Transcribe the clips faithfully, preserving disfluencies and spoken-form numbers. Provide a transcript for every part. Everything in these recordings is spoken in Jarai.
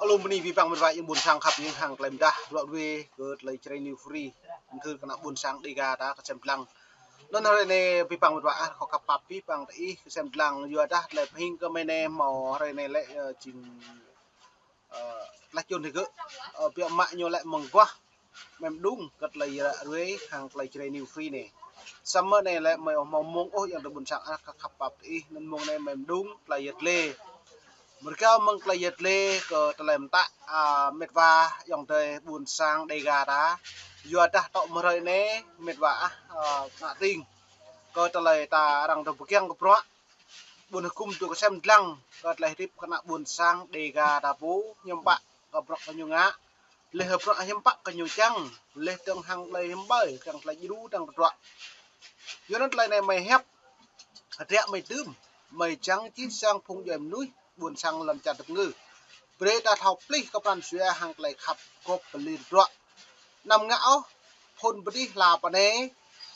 Lŏm bơni abih bang mĕt wa ayŏng ƀôn sang khăp, ayŏng hăng tơlơi mơdah ră ruai kơ tơlơi Jrai New Free. Mơ̆ng kơ ană ƀôn sang Dega ta kơsem dlăng. Anŭn hrơi anai abih bang mĕt wa ah, kâo khăp pap abih bang tơ ih kơsem dlăng, yua dah tơlơi pơhing kơ mơi anai hmâo hrơi anai lĕ, ơ, jing, ơ, tơlơi čun hĭ gơ̆, ơ, biă mă ñu lĕ mơguah mơ̆ng mơđung kơ tơlơi ră ruai hăng tơlơi Jrai New Free anai. Samơ̆ anai lĕ mơi ƀu hmâo mông ôh ayŏng adơi ƀôn sang ah, kâo khăp pap tơ ih, anŭn mông anai mơ̆ng mơđung tơlơi yăt lĕ. Mơ̆ rơkâo mơ̆ng tơlơi yăt lĕ kơ tơlơi mơtă, a, mĕt wa ayŏng adơi ƀôn sang Dega ta. Yua dah tŏ mơ̆ng hrơi anai mĕt wa ah, a, ngă tring kơ tơlơi ta arăng tơ pơkiăng kơ bruă. Ƀôn hơkŭm tŭ kơsem dlăng kơ tơlơi hơdip kơ ană ƀôn sang Dega ta pô, hiư̆m pă kơ bruă kơ ñu ngă. Leh bruă hiư̆m pă kơ ñu čang, leh tơ̆ng hăng tơlơi hiư̆m ƀai, tơ̆ng tơlơi djru, tơ̆ng tơdruă. Yua anŭn tơlơi anai mơi hiăp, hơdră mơi tơm, mơi čang čih sang phung djuai mơnuih ƀôn sang lŏn čar tơpơngư. Brơi ta thâo plih kơ pran jua hăng tơlơi khăp gŏp pơlir bruă. Anăm ngă ôh phŭn pơdih hla pơ anai,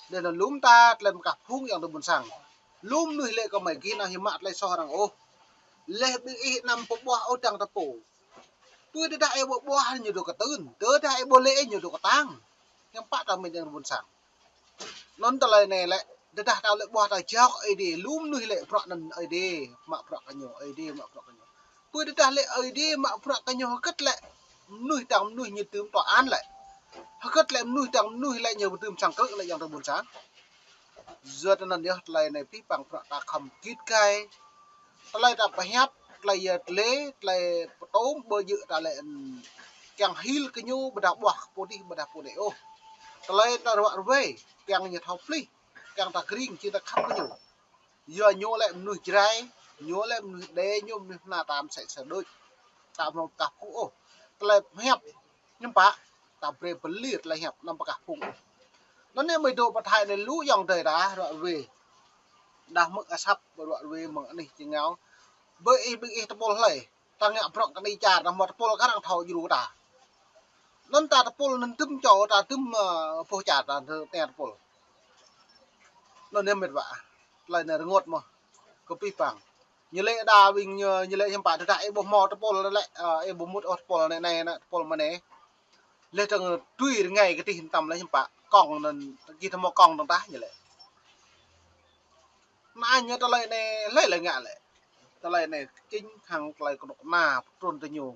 đe anŭn lŏm ta tơlơi mơkah phung ayŏng adơi ƀôn sang. Lŏm mơnuih lĕ kơ mơi gih anăm hiư̆m mă tơlơi soh arăng ôh. Leh ƀing ih anăm pơƀuah ôh tơ̆ng ta pô. Tui tơdah ih ƀu ƀuah ñu dŏ kơtưn, tơdah ih ƀu lĕ ñu dŏ kơtang. Hiư̆m pă ta mĕt ayŏng adơi ƀôn sang. Anŭn tơlơi anai lĕ, tơdah ta lĕ ƀuah ta jao kơ Ơi Adai, lŏm mơnuih lĕ bruă anŭn Ơi Adai mă bruă kơ ñu, Ơi Adai mă bruă kơ ñu. Tui tơdah lĕ Ơi Adai mă bruă kơ ñu, hơget lĕ mơnuih tơ̆ng mơnuih ñu tơm tòa án lĕ. Hơget lĕ mơnuih tơ̆ng mơnuih lĕ ñu tơm sang krư̆ lĕ ayŏng adơi ƀôn sang. Yua anŭn yơh tơlơi anai abih bang bruă ta khŏm git gai. Tơlơi ta pơhiăp, tơlơi yăt lĕ, tơlơi pơtŏm, ƀu djơ̆ ta lĕ, ưm, kiăng hil kơ ñu, ƀôdah ƀuah pô adih, ƀôdah pô adih ôh. Tơlơi ta ră ruai, kiăng ñu thâo plih, kiăng ta kring, či ta khăp kơ ñu. Yua ñu lĕ mơnuih Jrai, ñu lĕ mơnuih Êđê, ñu mơnuih hơna ta mơsĕ sơđuč. Ta hmâo pơkah phung ôh. Tơlơi pơhiăp, hiư̆m pă, ta brơi pơlir tơlơi hiăp anăm pơkah phung ôh. Anŭn anai mơi dŏ pơthai anai lu ayŏng adơi ta ră ruai. Dah mơ̆ asăp ră ruai mơ̆ng anih či ngao. Ƀơi ih ƀing ih tơpul hlơi. Ta ngă bruă kơ anai čar, dah hmâo tơpul kơ arăng thâo djru ta. Anŭn ta tơpul anŭn tơm čô ta tơm, ơ, boh čar ta tơ tơpul. Anŭn anai mĕt wa. Tơlơi anai rơngot mơ̆. Kơ abih bang. Ñu lĕ đa ƀing ñu, ñu lĕ hiư̆m pă tơdah ih ƀu hmâo tơpul lĕ, ơ, ih ƀu mŭt ôh tơpul anai anai, anai tơpul mơ̆ng anai. Leh tơ̆ng tui rơngai kơdih tăm lĕ hiư̆m pă. Kông anŭn, gih tơ hmâo kông tơ̆ng tah ñu lĕ. Anai ñu tơlơi anai, hlơi lĕ ngă lĕ. Tơlơi anai, čing hăng tơlơi kơnuk kơna, pơtrun tơ ñu.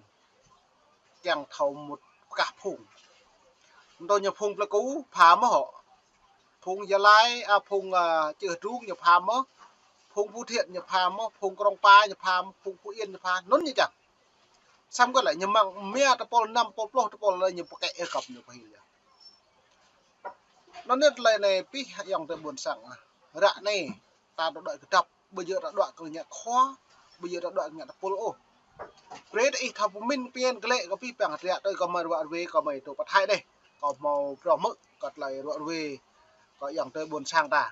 Kiăng thâo mŭt pơkah phung. Ntô ñu phung Plei Ku, pha mơ̆ hŏ. Phung Gia Lai, a, phung, a, Čư̆ Hơdrung ñu pha mơ̆. Phung Phú Thiện ñu pha mơ̆, phung Krông Pa ñu pha mơ̆, phung Phú Yên ñu pha, anŭn ñu čang. Samơ̆ kơ lĕ ñu mơ̆ng mia tơpul năm pul pluh tơpul lĕ ñu pơkĕ ih kăp ñu pơhil yơh. Anŭn anai tơlơi anai abih ayŏng adơi ƀôn sang ah. Ră anai, ta dŏ đuaĭ kơdŏp, ƀu djơ̆ ta dŏ kơ ngă khua, ƀu djơ̆ ta dŏ ngă tơpul ôh. Brơi ta ih thâo pơmĭn pơmĭn glaĭ kơ abih bang hơdră tui kơ mơi ră ruai kơ mơi dŏ pơthai anai. Kâo hmâo phrâo hmư̆ kơ tơlơi ră ruai kơ ayŏng adơi ƀôn sang ta.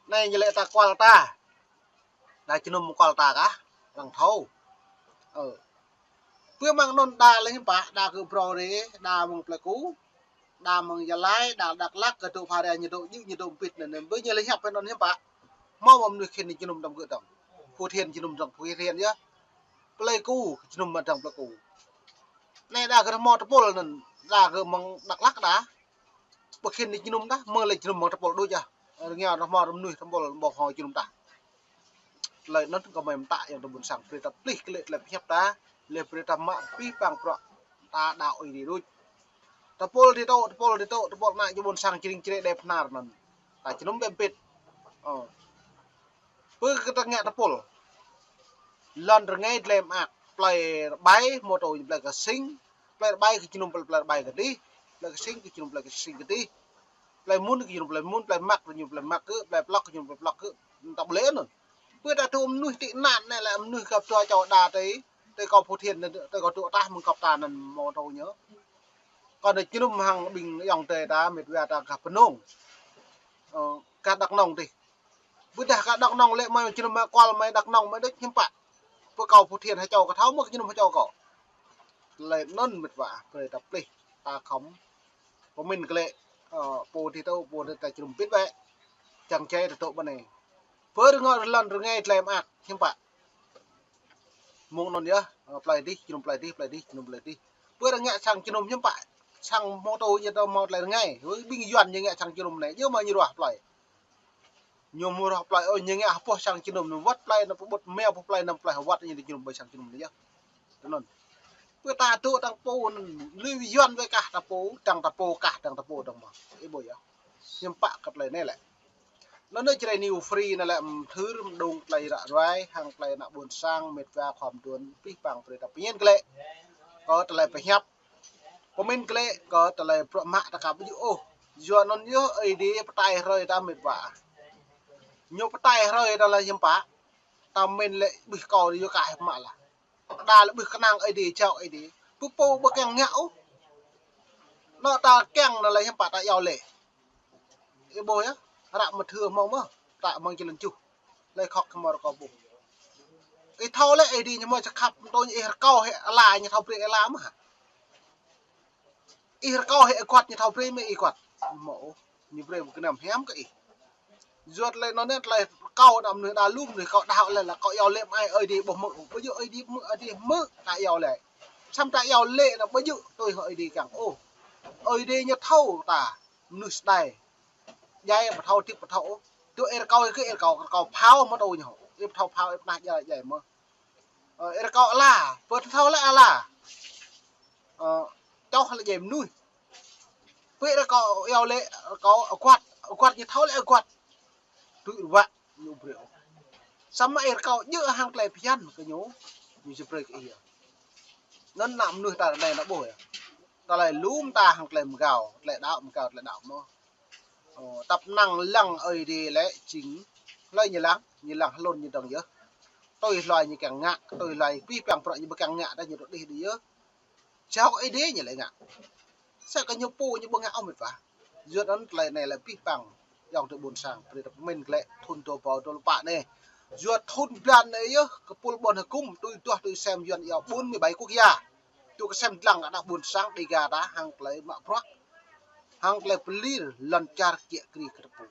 Anai ñu lĕ ta kual ta. Đa jơnum kual ta kah, arăng thâo. Ơ. Pơ mơ̆ng anŭn đa lĕ hiư̆m pă, đa kơ Brau Rê, đa mơ̆ng Plei Ku, đa mơ̆ng Gia Lai, đa Dak Lak, kơ dŏ pha rai ñu dŏ djơ̆ ñu dŏ mpit anŭn. Ƀơi ñu lĕ hiăp anŭn hiư̆m pă. Hmâo mơ̆ mơnuih khĭn jơnum dŏ gơ̆ dŏng. Phú Thiện jơnum dŏ Phú Thiện yơh. Plei Ku jơnum dŏ Plei Ku. Anai đa kơ hmâo tơpul anŭn, đa kơ mơ̆ng Dak Lak đa. Ƀu khĭn jơnum tah, mơ̆ lĕ jơnum mơ̆ng tơpul đôč ah. Rơngiao ta hmâo mơnuih tơpul ƀu hmâo jơnum tah. Tơlơi anŭn kơ mơi mơtă ayŏng adơi ƀôn sang, brơi ta plih glaĭ tơlơi pơhiăp ta, lĕ brơi ta mă abih bang bruă ta đaŏ Ơi Adai đôč. Tơpul dih tŏ, tơpul dih tŏ, tơpul ană čô ƀôn sang Jrai Jrai Dep Hnar anŭn. Ta jơnum ƀĕ mpit. Ơ. Pơ kơ ta ngă tơpul. Lŏn rơngai dlai mơak, plơi rơbai, mơ̆ tơ plơi Kơsing, plơi rơbai kơ jơnum plơi, plơi rơbai kơdih, plơi Kơsing kơ jơnum plơi Kơsing kơdih. Plơi Mun kơ jơnum plơi Mun, plơi Măk kơ jơnum plơi Măk kơ, plơi Plŏk kơ jơnum plơi Plŏk kơ, ta ƀu lĕ anŭn. Pơ ta dŏ mơnuih tị nạn anai lĕ mơnuih găp dua čô đa tơi, tơi kâo Phú Thiện anai, tơi kâo dŏ tah mơ̆ng găp ta anŭn mơ̆ tơ ñu. Kơ anai jơnum hăng ƀing ayŏng adơi ta mĕt wa ta gah Pơnông. Ơ, gah Dak Nông dih. Ƀôdah gah Dak Nông lĕ mơi jơnum mơi kual mơi Dak Nông mơi đôč hiư̆m pă. Pơ kâo Phú Thiện ha čô kơ thâo mơ̆ jơnum ha čô kâo. Tơlơi anŭn mĕt wa, brơi ta plih, ta khŏm pơmĭn glaĭ, ơ, pô dih tŏ, pô dih ta jơnum mpit ƀĕ. Čang čai ta dŏ ƀơi anai. Pơ rơngot lŏn rơngai dlai mơak, hiư̆m pă. Mơ̆ng anŭn yơh, ơ, plơi dih, jơnum plơi dih, plơi dih, jơnum plơi dih. Pơ arăng ngă sang jơnum hiư̆m pă, sang mơtô ñu tơ hmâo tơlơi rơngai. Ơ, ƀing Yuan ñu ngă sang jơnum anai, yua mơ̆ ñu ruah plơi. Ñu mơ̆ ruah plơi, ơ, ñu ngă hơpuh sang jơnum, ñu wơ̆t plơi, ñu pơƀut mơ̆ hơpuh plơi, ñu plơi hơwơ̆t ñu jơnum ƀơi sang jơnum anai yơh. Tui anŭn. Pơ ta dŏ dang pô anŭn, lui Yuan wai kah ta pô, dang ta pô kah, dang ta pô dang mơ̆. Ih ƀuh yơh. Hiư̆m pă kơ tơlơi anai lĕ. Anŭn anai Jrai New Free anai lĕ, ưm, thưr mơđung tơlơi ră ruai, hăng tơlơi ană ƀôn sang, met wa khua mơduôn, pih pang brơi ta pơñen glaĭ. Kơ tơlơi pơhiăp. Pơmĭn glaĭ, kơ tơlơi bruă mă ta ka ƀu djơ̆ ôh. Yua anŭn yơh Ơi Adai pơtai hrơi ta met wa. Ñu pơtai hrơi ta lĕ hiư̆m pă. Ta mĭn lĕ ƀuh kâo yua kah hiư̆m mă lah. Đa lĕ ƀuh kơnang Ơi Adai, jao Ơi Adai. Pơpô ƀu kiăng ngă ôh. Anŏ ta kiăng anŭn lĕ hiư̆m pă ta iâu laĭ. Ih ƀuh yơh, ră mơthưr hmâo mơ̆, ta mơ̆ng jơlan juh. Lĕ khŏk kơ mơ̆ rơkâo ƀuh. Ih thâo lĕ Ơi Adai ñu hmâo čơkhăp, tơl ñu ih rơkâo hĭ ala ñu thâo brơi ala mơ̆ hă. Ih rơkâo hĭ ih kuăt ñu thâo brơi mơ̆ ih kuăt. Hmâo ôh, ñu brơi ƀu kơnăm hiam kơ ih. Yua tơlơi anŭn anai tơlơi kâo anăm mơnuih đa lŭm mơnuih kâo đaŏ lĕ lah kâo iâu laĭ mơ̆ ai Ơi Adai ƀu hmư̆, ƀu djơ̆ Ơi Adai hmư̆, Ơi Adai hmư̆ ta iâu laĭ. Samơ̆ ta iâu laĭ anŭn ƀu djơ̆ tui hăng Ơi Adai kiăng ôh. Ơi Adai ñu thâo ta, mơnuih sơdai. Djai ƀu thâo, hơdip ƀu thâo ôh. Tui ih rơkâo ih kơ ih rơkâo, rơkâo phao mơ̆ tui ñu. Ih ƀu thâo phao ih pơnah djai djai mơ̆. Ơ, ih rơkâo ala, pơ thâo lĕ ala. Ơ, čoh lĕ djai mơnuih. Pơ ih rơkâo iâu laĭ, rơkâo ơ kuăt, ơ kuăt ñu thâo lĕ ơ kuăt. Tui ruă ñu brơi ôh. Samơ̆ ih rơkâo djơ̆ hăng tơlơi phiăn kơ ñu, ñu či brơi kơ ih yơh. Anŭn ană mơnuih ta anai ană ƀuh yơh. Tơlơi lŭm ta hăng tơlơi mơgao, tơlơi đaŏ mơgao, tơlơi đaŏ mơ̆. Ơ, tăp năng lăng Ơi Adai lĕ jing, hlơi ñu lăng, ñu lăng hlŭn ñu dơ̆ng yơh. Tui hlơi ñu kiăng ngă, tui hlơi pih pang bruă ñu ƀu kiăng ngă, ta ñu dŏ dih dih yơh. Jao Ơi Adai ñu lĕ ngă. Sa kơ ñu pô ñu ƀu ngă ôh met wa. Yua anŭn tơlơi anai lĕ pih pang, ayŏng adơi ƀôn sang, brơi ta pơmĭn glaĭ thŭn dua rơbâo dua pluh pă anai. Yua thŭn blan anai yơh, kơpul ƀôn hơkŭm, tui duah tui sem Yuan iâu bốn mươi bảy quốc gia. Tui kơsem dlăng ană ƀôn sang Dêga ta hăng tơlơi mă bruă. Hăng tơlơi pơlir lŏn čar kiă kriê kơ ta pô.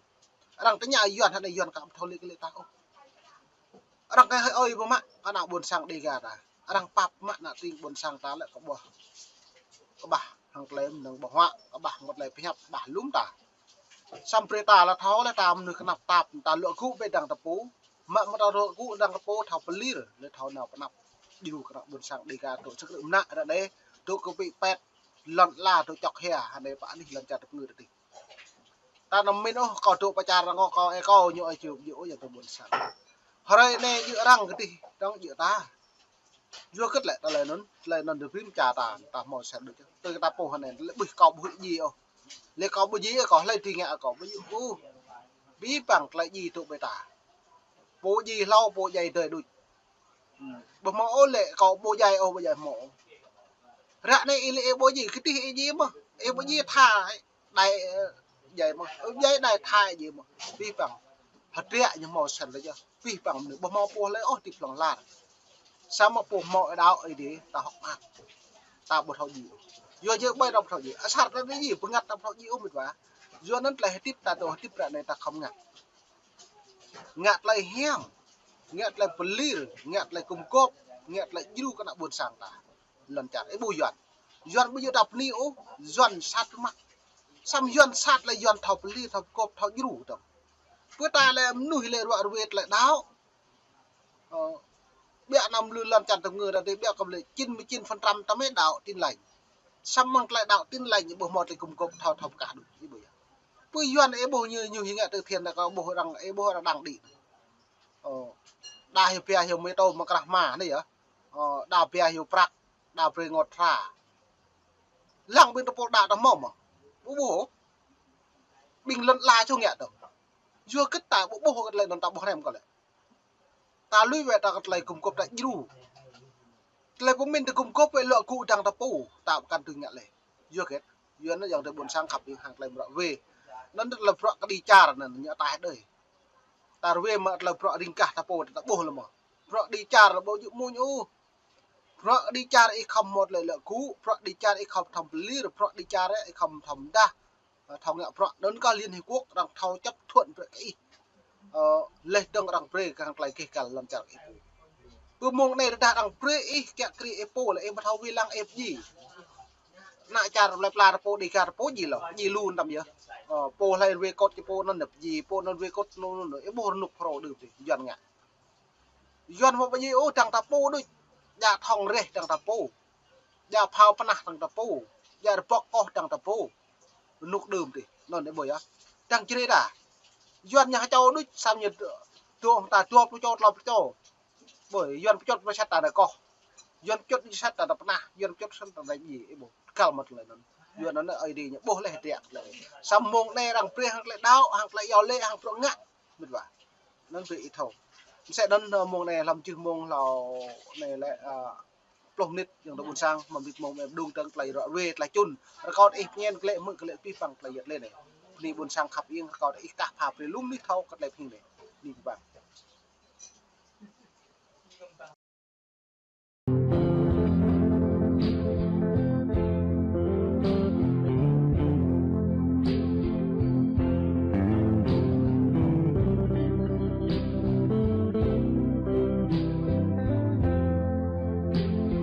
Arăng tơña Yuan hă anai Yuan ka ƀu thâo laĭ kơ laĭ ta ôh. Arăng kơ hơi ơi ƀu mă kơ ană ƀôn sang Dêga ta. Arăng pap mă ană tring ƀôn sang ta lĕ kơ ƀuh. Kơƀah hăng tơlơi mơnơ̆ng ƀơ̆ng huă, kơƀah hăng tơlơi pơhiăp, kơƀah lŭm ta. Samơ̆ brơi ta lĕ thâo lĕ ta mơnuih kơnăp tap, ta luă gŭ ƀơi dang ta pô. Mă mơ̆ ta luă gŭ dang ta pô thâo pơlir, lĕ thâo nao kơnăp. Djru kơ ană ƀôn sang Dêga dŏ sơkrư̆ mơnă ră anai, dŏ kơ ƀĭ pĕt, lŏn ala dŏ čŏk hia, hă anai pă anih lŏn čar tơpơngư tơdih. Ta anăm mĭn ôh, kâo dŏ pơ čar arăng kâo, ơ kâo ñu ơi jơ̆, jơ̆ ôh, yua tơ ƀôn sang. Hrơi anai jơ̆ arăng kơdih, dŏng jơ̆ ta. Yua kơ tơlơi, tơlơi anŭn, tơlơi anŭn dơ̆ brĭm čar ta, ta hmâo sem đôč. Tui kơ ta pô hă anai, lĕ ƀuh kâo ƀu djai ôh. Lĕ kâo ƀu djai ôh, kâo hlơi tui ngă kâo ƀu djai ôh. Pih pang tơlơi djai dŏ ƀơi ta. Pô djai hlâo, pô djai adơi đôč. Hm. Ƀu hmâo ôh lĕ kâo ƀu djai ôh, ƀu djai hmâo. Ră anai ih lĕ ih ƀu djai, kơdih ih djai mơ̆. Ih ƀu djai tha, đai, ơ, djai mơ̆. Ơ, djai đai tha djai mơ̆. Pih pang. Hơdră ñu hmâo sem đôč yơh. Pih pang mơnuih ƀu hmâo pô hlơi ôh ti plŏng lar. Samơ̆ pô hmâo đaŏ Ơi Adai ta hŏk mơak. Ta ƀu thâo djai. Yua jơ̆ ƀai ta ƀu thâo djai. Asar ta djai, bơngăt ta ƀu thâo djai ôh met wa. Yua anŭn tơlơi hơdip ta dŏ hơdip ră anai ta khŏm ngă. Ngă tơlơi hiam, ngă tơlơi pơlir, ngă tơlơi gum gôp, ngă tơlơi djru kơ ană ƀôn sang ta. Lŏn čar, ih ƀuh Yuan. Yuan ƀu djơ̆ ta bơni ôh, Yuan sat mă. Samơ̆ Yuan sat lĕ Yuan thâo pơlir, thâo gum gôp, thâo djru dơ̆ng. Pơ ta lĕ mơnuih lĕ ruă ruê tơlơi đaŏ. Ơ, ƀiă anăm lu lŏn čar tơpơngư ta dih ƀiă kơ lĕ chín mươi chín phần trăm ta mơ̆ đaŏ Tin Lành. Samơ̆ mơ̆ng tơlơi đaŏ Tin Lành ih ƀuh hmâo tơlơi gum gôp thâo, thâo pơkah đôč, ih ƀuh yơh. Pơ Yuan ih ƀuh ñu, ñu hing ngă từ thiện ta kơ ƀuh arăng, ih ƀuh arăng đăng đĭ. Ơ, đa hyu pia hyu mê tô mă krah ma anai yơh. Ơ, đa pia hyu prăk, đa brơi ngot hra. Lăng ƀing tơpul đaŏ ta hmâo mơ̆. Ƀu ƀuh. Ƀing lŏn ala čô ngă tơ̆. Yua kơ ta ƀu ƀuh kơ tơlơi anŭn ta ƀuh hrăm kơ lĕ. Ta lui wĕ ta kơ tơlơi gum gôp ta djru. Tơlơi pơmĭn ta gum gôp wĕ luă gŭ dang ta pô, ta ƀu kăn tui ngă lĕ. Yua kơ, yua anŭn ayŏng adơi ƀôn sang khăp ƀing hăng tơlơi bruă wê. Anŭn tơlơi bruă kơđi čar anŭn ñu ataih đơi. Ta ruê mă tơlơi bruă ring kah ta pô ta ƀuh lĕ mơ̆. Bruă kơđi čar lĕ ƀu djơ̆ mơ̆ ñu. Bruă kơđi čar ih khŏm hmâo tơlơi luă gŭ, bruă kơđi čar ih khŏm thâo pơlir, bruă kơđi čar ih khŏm thâo mơdah. Ơ, thâo ngă bruă, anŭn kơ Liên Hiệp Quốc arăng thâo chấp thuận brơi kơ ih. Ơ, leh dơ̆ng arăng brơi kơ hăng tơlơi gêh gal lŏn čar ih. Kơ mông anai rơđah arăng brơi ih kiă kriê ih pô lĕ ih ƀu thâo wai lăng ih pơjing. Ană čar plơi pla ta pô Dega ta pô jing lŏ, jing lu tăm yơh. Ơ, pô hlơi wai kot kơ pô anŭn pơjing, pô anŭn wai kot anŭn, anŭn, ih ƀuh rơnŭk phrâo đưm tih, Yuan ngă. Yuan mơ̆ pơjing ôh, dăng ta pô đôč. Djă thŏng reh dăng ta pô. Djă phao pơnah dăng ta pô. Djă rơbŏk koh dăng ta pô. Rơnŭk đưm tih, anŭn ih ƀuh yơh. Dăng čơrê đa. Yuan ñu ha čô đôč, samơ̆ ñu dŏ hăng ta dua pluh čô, tlâo pluh čô. Ƀơi, Yuan pơčŭt pơsat ta anai koh. Yuan pơčŭt pơsat ta anai pơnah, Yuan pơčŭt pơsat ta anai pơjing, ih ƀuh. Găl mơ̆ tơlơi anŭn. Yuan anŭn Ơi Adai ñu ƀuh laih hơdră tơlơi. Samơ̆ mông anai arăng brơi hăng tơlơi đaŏ, hăng tơlơi iâu laĭ, hăng bruă ngă. Mĭt wa. Anŭn brơi ih thâo. Mơsĕ anŭn, ơ, mông anai hlăm jưh mông hlâo anai lĕ, ơ, pluh mơnit, ayŏng adơi ƀuôn sang, mơ̆ng mơnit mông em đung dơ̆ng tơlơi ră ruai, tơlơi čun. Rơkâo ih pơñen glaĭ hmư̆ glaĭ abih bang tơlơi yăt lĕ anai. Bơni ƀuôn sang khăp iêng, rơkâo ih kah pha brơi lu mơnuih thâo kơ tơlơi pơhing anai. Bơni abih bang.